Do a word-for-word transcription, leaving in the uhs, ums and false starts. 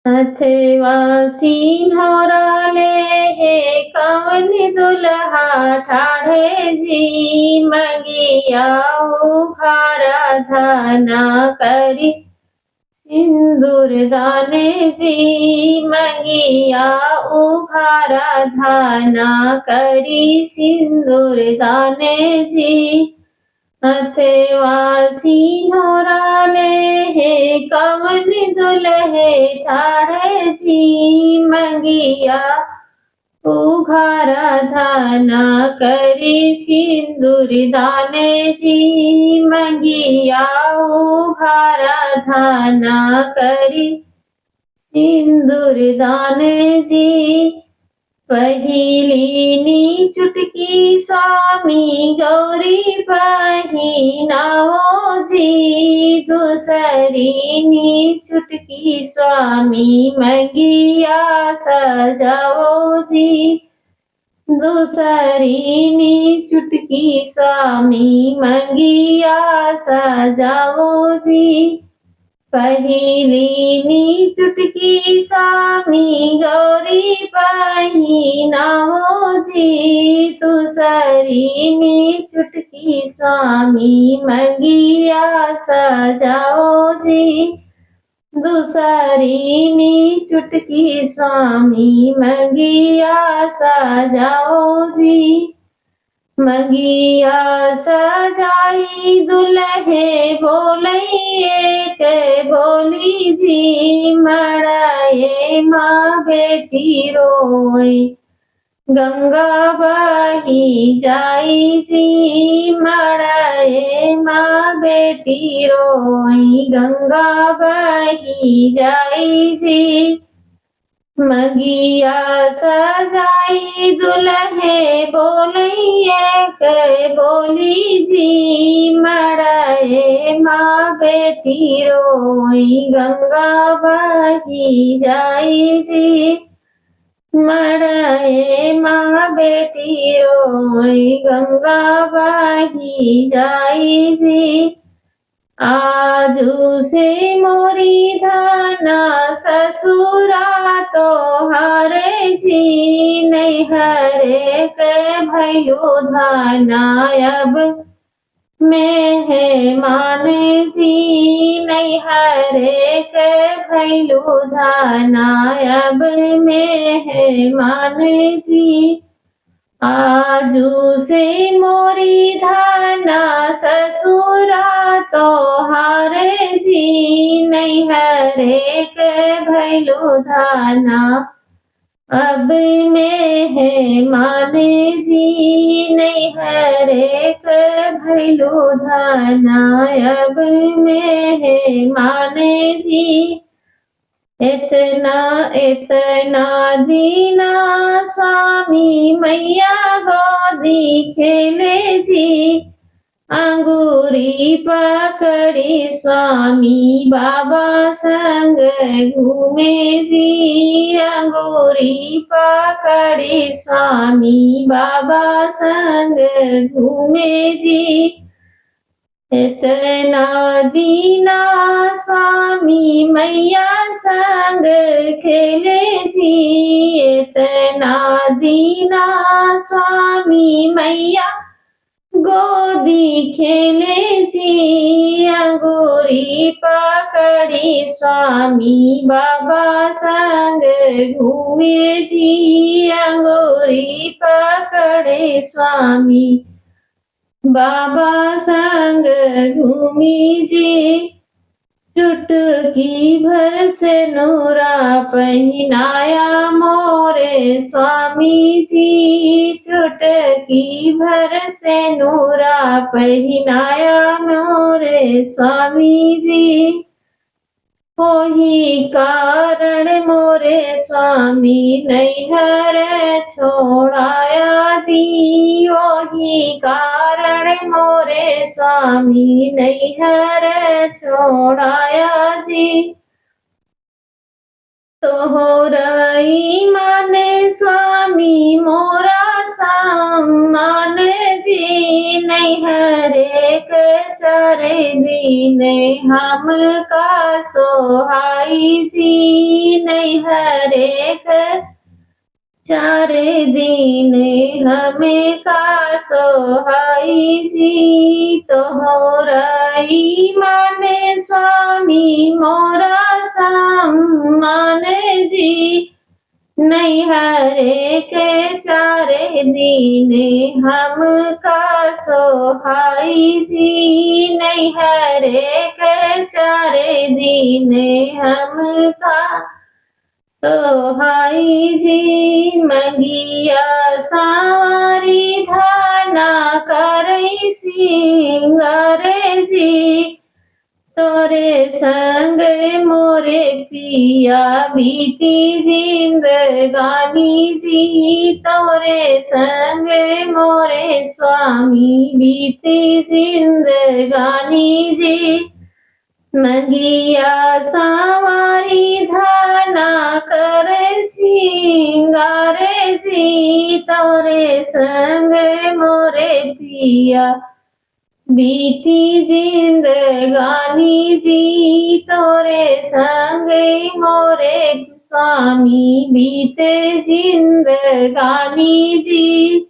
हथवा सिन्होरा लेहे कवन दुलहा ठाढ़े जी, मंगिया उघारा धाना करी सिंदूर दाने जी, मंगिया उघारा धाना करी सिंदूर दाने जी। हथवा सिन्होरा लेहे कवन दुलहे ठाढ़े जी, मंगिया उघारा धाना करी सिंदूर दाने जी, मंगिया उघारा धाना करी सिंदूर दाने जी। पहिली नी चुटकी स्वामी गौरी पहिनाओ जी, दूसरी नी चुटकी स्वामी मंगिया सजाओ जी, दूसरी नी चुटकी स्वामी मंगिया सजाओ जी। पहिली नी चुटकी स्वामी गौरी पहिनाओ जी, दूसरी नी चुटकी स्वामी मंगिया सजाओ जी, दूसरी नी चुटकी स्वामी मंगिया सजाओ जी। मंगिया सजाई दुलहे बोलई एक बोली जी, मड़ाए मा बेटी रोई गंगा बही जाई जी, मड़ाए मा बेटी रोई गंगा बही जाई जी। मंगिया सजाई दुलहे बोलई एक बोली जी, मड़ाए मा बेटी रोई गंगा बही जाई जी, मड़ाए मा बेटी रोई गंगा बही जाई जी। आजु से मोरी धाना ससुरा तोहारे जी, नैहरे के भैलू धाना अब मेहमान जी, नैहरे के भैलू धाना अब मेहमान जी। आजु से मोरी धाना ससुरा तोहारे जी, नैहरे के भैलू धाना अब मेहमान जी, नैहरे के भैलू धाना अब मेहमान जी। एतना एतना दीना स्वामी मैया गोदी खेले जी, अंगूरी पकड़ी स्वामी बाबा संग घूमे जी, अंगूरी पकड़ी स्वामी बाबा संग घूमे जी। एतना दीना स्वामी मैया संग खेले जी, एतना दीना स्वामी मैया गोदी खेले जी, अंगूरी पकड़ी स्वामी बाबा संग घूमे जी, अंगूरी पकड़े स्वामी बाबा संग घूमी जी। चुटकी भर सेनुरा पहिनाया मोरे स्वामी जी, चुटकी भर सेनुरा पहिनाया मोरे स्वामी जी। ओही कारण मोरे स्वामी नैहर छोड़ाया जी, ओही कारण मोरे स्वामी नैहर छोड़ाया जी। तोहरा ईमान स्वामी मोरा सम्मान जी, नैहरे के चार दिन हमका सोहाई जी, नैहरे के चार दिन हमका सोहाई जी। तोहरा ईमान स्वामी मोरा सम्मान जी, नैहरे के चार दिन हमका सोहाई जी, नैहरे के चार दिन हमका सोहाई जी। मंगिया सांवरी धाना करई सिंगार जी, तोरे संग मोरे पिया बीती जिंदगानी जी, तोरे संग मोरे स्वामी बीती जिंदगानी जी। मंगिया सांवरी धाना कर सिंगार जी, तोरे संग मोरे पिया बीती जिंदगानी जी, तोरे संग मोरे स्वामी बीते जिंदगानी जी।